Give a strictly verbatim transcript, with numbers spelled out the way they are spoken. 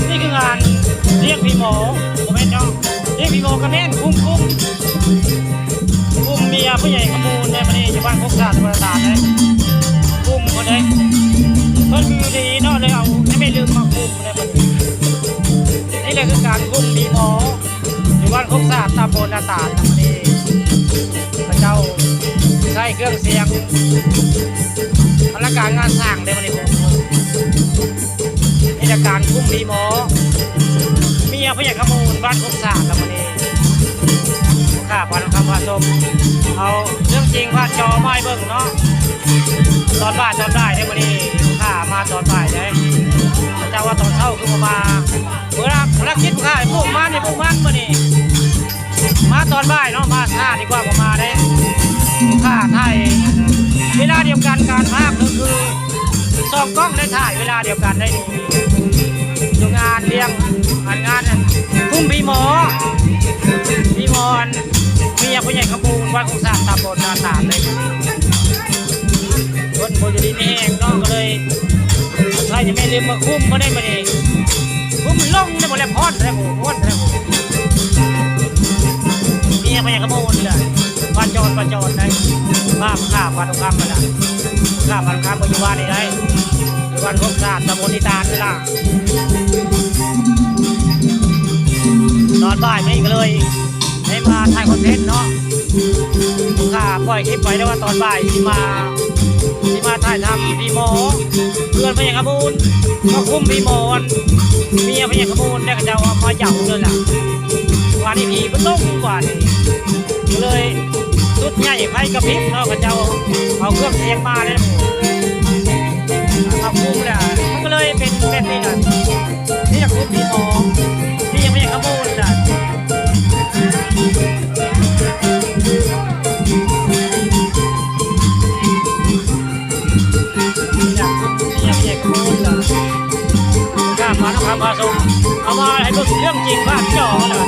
นี่คืองานเลี้ยงผีหมอ ผมเห็นเนาะ เลี้ยงผีหมอก็แม่นคุ้มคุ้มคุ้มเมียผู้ใหญ่ขมูลในมันนี่อยู่บ้านพกศาสตร์ธรรมดาเลยคุ้มคนเลยเพิ่นคือดีเนาะเลยเอาให้ไม่ลืมมาคุ้มเลยมันนี่แหละคือการคุ้มผีหมอ อยู่บ้านพกศาสตร์ตำบลนาตาลนะมันนี่พระเจ้าใช้เครื่องเสียงอลังการงานสร้างได้มันนี่ นิทรรศการคุ้มดีหมอเมียพระยาขมูลบ้านพกสาดแล้วมันนี่ข้าพาน้องคำพาชมเอาเรื่องจริงพาจอมาให้เบิ่งเนาะตอนบ่ายตอนบ่ายได้มันนี่ข้ามาตอนบ่ายได้เจ้าว่าตอนเช้าคือมามาเวลาภารกิจข้าปลูกมันนี่ปลูกมันมันนี่ มาตอนบ่ายเนาะมาช้าดีกว่าผมมาได้ค่ะถ่ายเวลาเดียวกันการภาคก็คือสองกล้องได้ถ่ายเวลาเดียวกันได้ดีอยู่งานเลี้ยงงานงานนั้นคุ้มพี่หมอพี่หมออันเมียผู้ใหญ่ขมูลวัดคงสามตำบลนาตาลเลยคนบนอยู่ดีนี่เองเนาะก็เลยใครจะไม่ลืมมาคุ้มมาได้มาเองคุ้มลงได้หมดแล้วพอดแล้วหมดพอดแล้วหมด เมียพญากระโมนเลยปลาจอดปลาจอดได้บ้าข้าปลาทองคำมาละข้าปลาทองคำปัจจุบันนี้ได้อยู่บ้านพวกศาสตร์ตำบลนิตานนี่ล่ะตอนบ่ายไม่ก็เลยให้มาถ่ายคอนเทนต์เนาะข้าปล่อยคลิปไว้ได้ว่าตอนบ่ายที่มาที่มาถ่ายทำที่หมอเพื่อนพญากระโมนมาคุ้มที่หมอนเมียพญากระโมนเนี่ยก็จะเอามาเหยาเลยล่ะ วันนี้ผีก็ตกกว่านี่ก็เลยสุดใหญ่ไฟกระพริบเนาะเขาเจ้าเอาเครื่องเสียงมาเลยเอาคุ้มเลยมันก็เลยเป็นแบบนี้นะนี่อยากคุ้มผีหมอนี่ยังไม่อยากขโมยนะนี่อยากนี่ยังไม่อยากขโมยนะ ข้ามมาต้องข้ามมาส่งเอามาให้เบิ่งเรื่องจริงบ้านเจ้านะ